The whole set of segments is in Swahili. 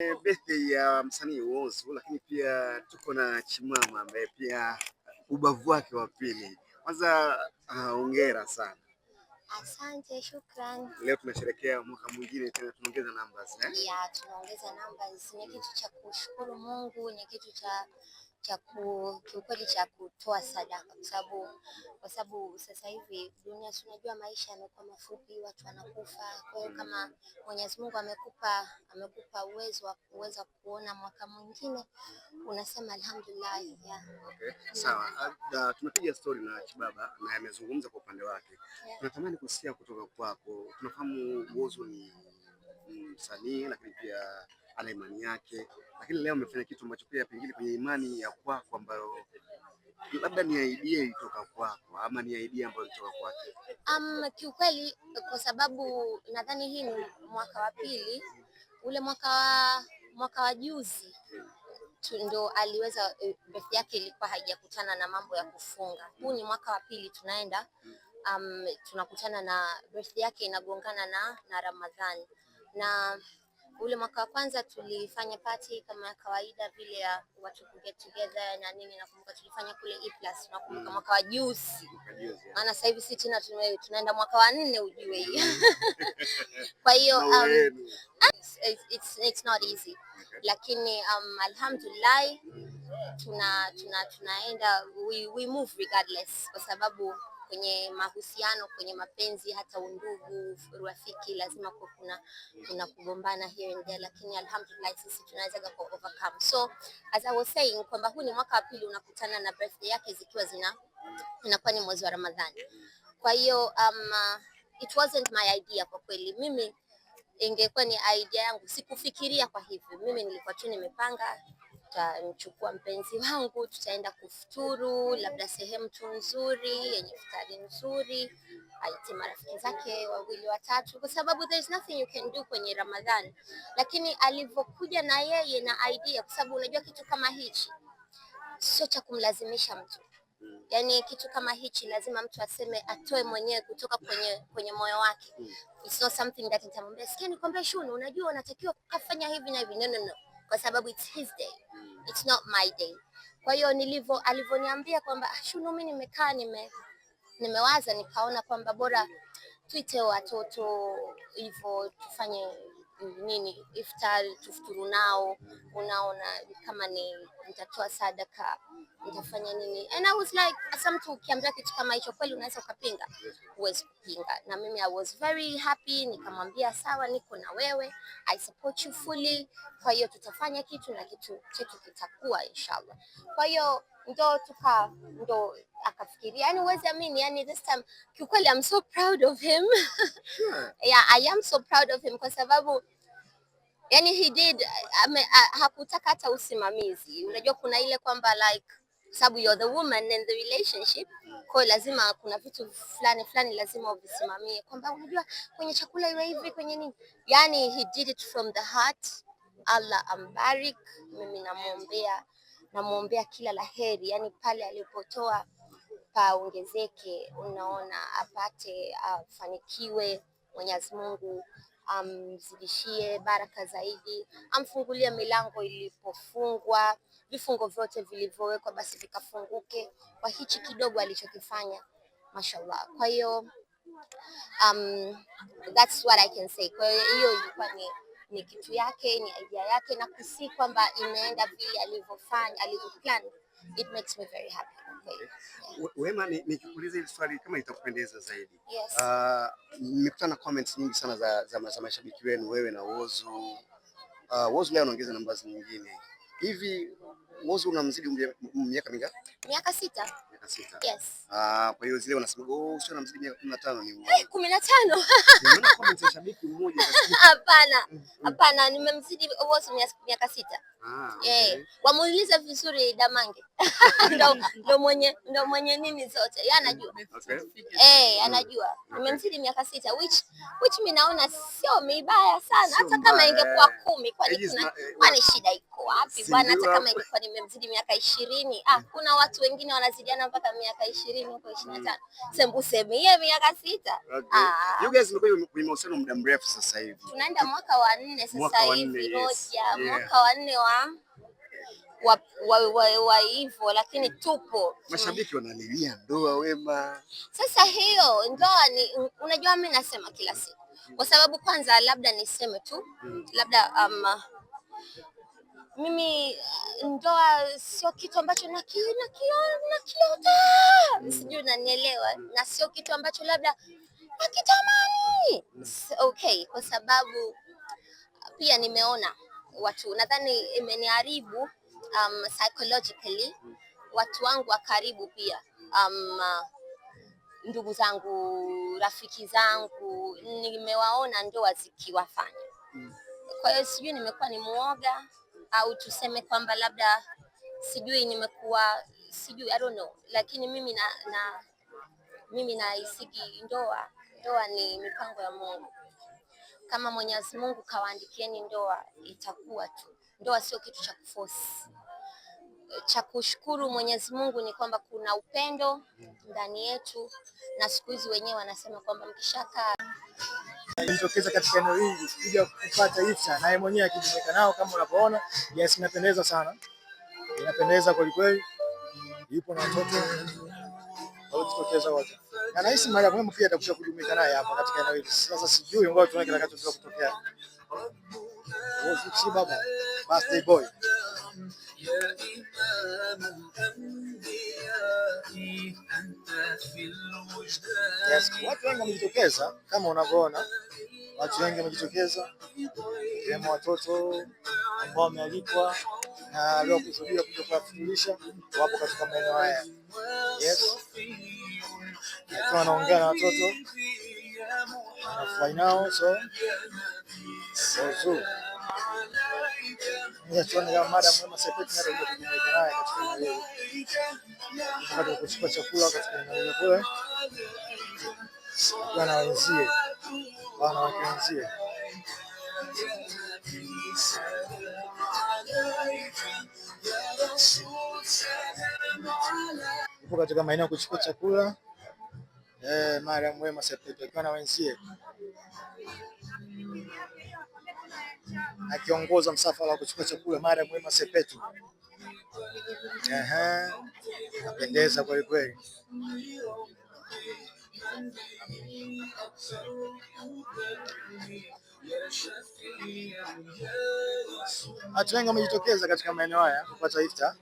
Birthday ya msanii Whozu, lakini pia tuko na Chimama ambaye pia ubavu wake wa pili. Kwanza hongera sana. Asante, shukran. Leo tunasherehekea mwaka mwingine tena, tunaongeza numbers, eh? Yeah, tunaongeza numbers. Ni kitu cha kushukuru Mungu, ni kitu cha kiukweli cha kutoa sadaka kwa sababu sasa hivi dunia, si unajua maisha yamekuwa mafupi, watu wanakufa. Kwa hiyo kama Mwenyezi Mungu amekupa uwezo wa kuweza kuona mwaka mwingine, unasema alhamdulillah. Yeah. Okay. Sawa. Tumepiga story na Chibaba na amezungumza kwa upande wake. Tunatamani kusikia kutoka kwako. Tunafahamu Whozu ni msanii lakini pia ana imani yake, lakini leo amefanya kitu ambacho pia pengine kwenye imani ya kwako ambayo labda ni idea ilitoka kwako ama ni idea ambayo ilitoka kwake. Kiukweli kwa sababu nadhani hii ni mwaka wa pili, ule mwaka wa juzi tu ndo aliweza, birthday yake ilikuwa haijakutana na mambo ya kufunga. Huu ni mwaka wa pili tunaenda, tunakutana na birthday yake inagongana na Ramadhani. Na ule mwaka wa kwanza tulifanya party kama ya kawaida vile ya watu ku get together na nini. Nakumbuka tulifanya kule E Plus, nakumbuka mwaka wa juzi, Mwaka juzi. Maana sasa hivi si tena tunaenda mwaka wa nne, ujue hiyo. Kwa hiyo Na wenu. it's not easy, lakini alhamdulillah tunaenda, we move regardless, kwa sababu kwenye mahusiano, kwenye mapenzi, hata undugu, urafiki, lazima kuwe kuna kugombana here and there, lakini alhamdulillah sisi tunaweza ku overcome. So as I was saying kwamba huu ni mwaka wa pili unakutana na birthday yake zikiwa zinakuwa ni mwezi wa Ramadhani. Kwa hiyo it wasn't my idea kwa kweli. Mimi ingekuwa ni idea yangu, sikufikiria kwa hivyo. Mimi nilikuwa tu nimepanga tutamchukua mpenzi wangu, tutaenda kufuturu labda sehemu tu nzuri yenye futari nzuri, aite marafiki zake wawili watatu, kwa sababu there is nothing you can do kwenye Ramadhan. Lakini alivyokuja na yeye na idea, kwa sababu unajua kitu kama hichi sio cha kumlazimisha mtu. Yani kitu kama hichi lazima mtu aseme, atoe mwenyewe kutoka kwenye moyo wake. It's not something that nitamwambia, "Sikia nikwambie Shunu, unajua unatakiwa kufanya hivi na hivi." No, no, no. Kwa sababu it's his day. It's not my day. Kwa hiyo alivyoniambia kwamba, "Ah, Shunu, mimi nimekaa nimewaza nikaona kwamba bora tuite watoto hivyo, tufanye nini, iftar, tufuturu nao, unaona kama ni nitatoa sadaka, nitafanya nini." And I was like, asa mtu ukiambia kitu kama hicho kweli unaweza ukapinga? Huwezi kupinga. Na mimi I was very happy, nikamwambia, "Sawa, niko na wewe, I support you fully. Kwa hiyo tutafanya kitu na kitu chetu kitakuwa inshallah." Kwa hiyo ndo akafikiria, yani huwezi amini, yani this time kiukweli I'm so proud of him. Yeah, I am so proud of him kwa sababu yani he did hakutaka hata usimamizi. Unajua kuna ile kwamba like sababu you're the woman in the relationship, kwa hiyo lazima kuna vitu fulani fulani lazima uvisimamie, kwamba unajua kwenye chakula iwe hivi, kwenye nini. Yani he did it from the heart. Allah ambarik. Mimi namuombea kila la heri, yani pale alipotoa paongezeke, unaona, apate afanikiwe, Mwenyezi Mungu amzidishie baraka zaidi, amfungulie milango ilipofungwa, vifungo vyote vilivyowekwa basi vikafunguke kwa hichi kidogo alichokifanya, mashallah. Kwa hiyo that's what I can say. Kwa hiyo hiyo ilikuwa ni kitu yake, ni idea yake, na kusi kwamba imeenda vile alivyofanya, alivyoplan, it makes me very happy kwa kweli. Yeah. Wema, nikikuuliza hili swali kama itakupendeza zaidi. Yes. Nimekutana na comments nyingi sana za mashabiki wenu wewe na Whozu. Whozu leo anaongeza namba nyingine. Hivi Whozu unamzidi miaka mingapi? Miaka 6. Miaka 6. Yes. Ah, kwa hiyo zile wanasema, "Oh, sio anamzidi miaka 15," ni uongo. 15. Nimeona comments ya shabiki mmoja akasema Hapana, hapana, nimemzidi Whozu miaka 6. Ah, Eh, okay. wamuulize vizuri Damange. Ndo mwenye nini zote. Yeye anajua. Eh, anajua. Nimemzidi miaka 6, which mi naona sio mibaya sana. Sio Hata kama mbaya, ingekuwa eh. 10, kwani Ages kuna eh, kwani shida iko wapi sio Bwana, hata kama ingekuwa nimemzidi miaka 20, kuna watu wengine wanazidiana mpaka miaka 20 huko 25. Sembuse mie miaka 6. Okay. You guys mmekuwa kwenye mahusiano muda mrefu sasa hivi. Tunaenda mwaka wa 4 sasa hivi, Roja. Mwaka wa 4 wa hivyo, lakini tupo. Mashabiki wanalilia ndoa Wema. Sasa hiyo ndoa ni, unajua mimi nasema kila siku. Kwa sababu kwanza labda niseme tu, labda mimi ndoa sio kitu ambacho nakiota, sijui unanielewa, na sio kitu ambacho labda nakitamani. Okay, kwa sababu pia nimeona watu, nadhani imeniharibu psychologically, watu wangu wa karibu pia, ndugu zangu, rafiki zangu, nimewaona ndoa zikiwafanya. Kwa hiyo sijui nimekuwa ni muoga au tuseme kwamba labda sijui nimekuwa sijui, I don't know, lakini mimi mimi naisigi ndoa. Ndoa ni mipango ya Mungu. Kama Mwenyezi Mungu kawaandikieni ndoa, itakuwa tu. Ndoa sio kitu cha kuforce. Cha kushukuru Mwenyezi Mungu ni kwamba kuna upendo ndani yetu, na siku hizi wenyewe wanasema kwamba mkishakaa jitokeza katika eneo hili kuja kupata iftar, naye mwenyewe akijumuika nao kama unavyoona. Yes, inapendeza sana, inapendeza kweli kweli. Yupo na watoto waliojitokeza wote, na nahisi mara muhimu pia atakuja kujumuika naye hapa katika eneo hili. Sasa sijui, ngoja tuone kitakachoweza kutokea. Whozu Chibaba, birthday boy. Yes, watu wengi wamejitokeza kama unavyoona, watu wengi wamejitokeza, ikiwemo watoto ambao wamealikwa na waliokusudia kuja kuwafuturisha, wapo katika maeneo haya. Yes, akiwa anaongea na watoto, anafurahi nao, so Whozu. Tuone kama Madam Wema Sepetu naye atakuja kujumuika naye katika eneo hili wakati wa kuchukua chakula katika eneo hilo kule, akiwa na wenzie, wanawake wenzie. Yupo katika maeneo ya kuchukua chakula. Madam Wema Sepetu akiwa na wenzie akiongoza msafara wa kuchukua chakula, Madam Wema Sepetu. Napendeza kweli kweli. Watu wengi wamejitokeza katika maeneo haya kupata iftar.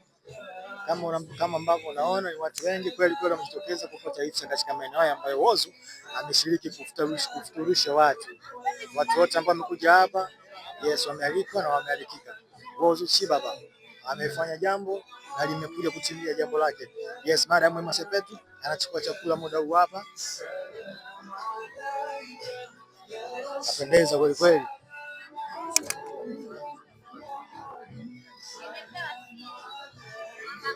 Kama ambavyo unaona ni watu wengi kweli kweli wamejitokeza kupata iftar katika maeneo haya ambayo Whozu ameshiriki kufuturisha watu. Watu wote ambao wamekuja hapa, yes, wamealikwa na wamealikika. Whozu Chibaba amefanya jambo na limekuja kutimia jambo lake. Yes, Madam Wema Sepetu anachukua chakula muda huu hapa. Napendeza kweli kweli.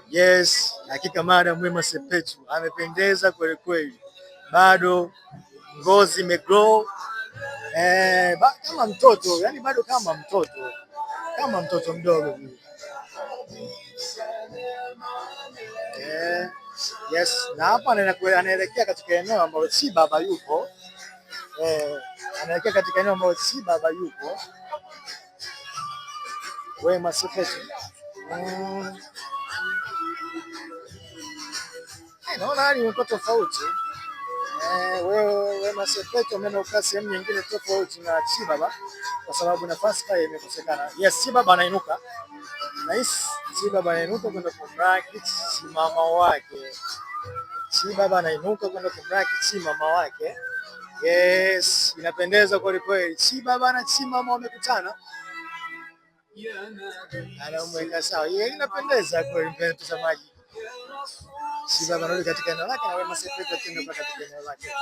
Yes, hakika Madam Wema Sepetu amependeza kweli kweli. Bado ngozi imegrow kama mtoto, yani bado kama mtoto, kama mtoto mdogo vile. Yes, na hapa anaelekea katika eneo ambalo Chibaba yupo. Anaelekea katika eneo ambalo Chibaba yupo. Wema Sepetu. Naona hali imekuwa tofauti. Wema Sepetu ameenda kukaa sehemu nyingine tofauti na Chibaba kwa sababu nafasi pale imekosekana. Yes, Chibaba anainuka. Nice. Chibaba anainuka kwenda kumraki mama wake. Chibaba anainuka kwenda kumraki mama wake. Yes, inapendeza kweli kweli. Chibaba na Chimama wamekutana. Anamweka sawa. Hiyo inapendeza kweli mpenzi mtazamaji. Chibaba anarudi katika eneo lake na Wema Sepetu akienda katika eneo lake.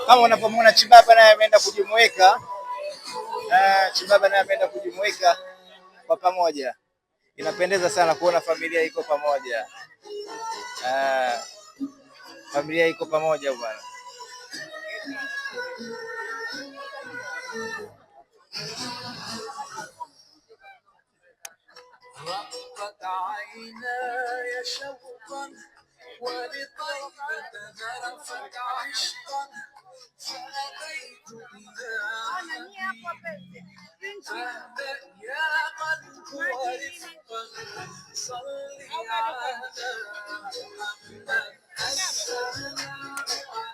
Kama unavyomuona Chibaba naye ameenda kujumuika. Chibaba naye ameenda kujumuika kwa pamoja. Inapendeza sana kuona familia iko pamoja. Familia iko pamoja bwana. رقت عيناي شوقا ولطيبة ذرفت عشقا فأتيت إلى فاهدأ يا قلب ورفقا صل على محمد.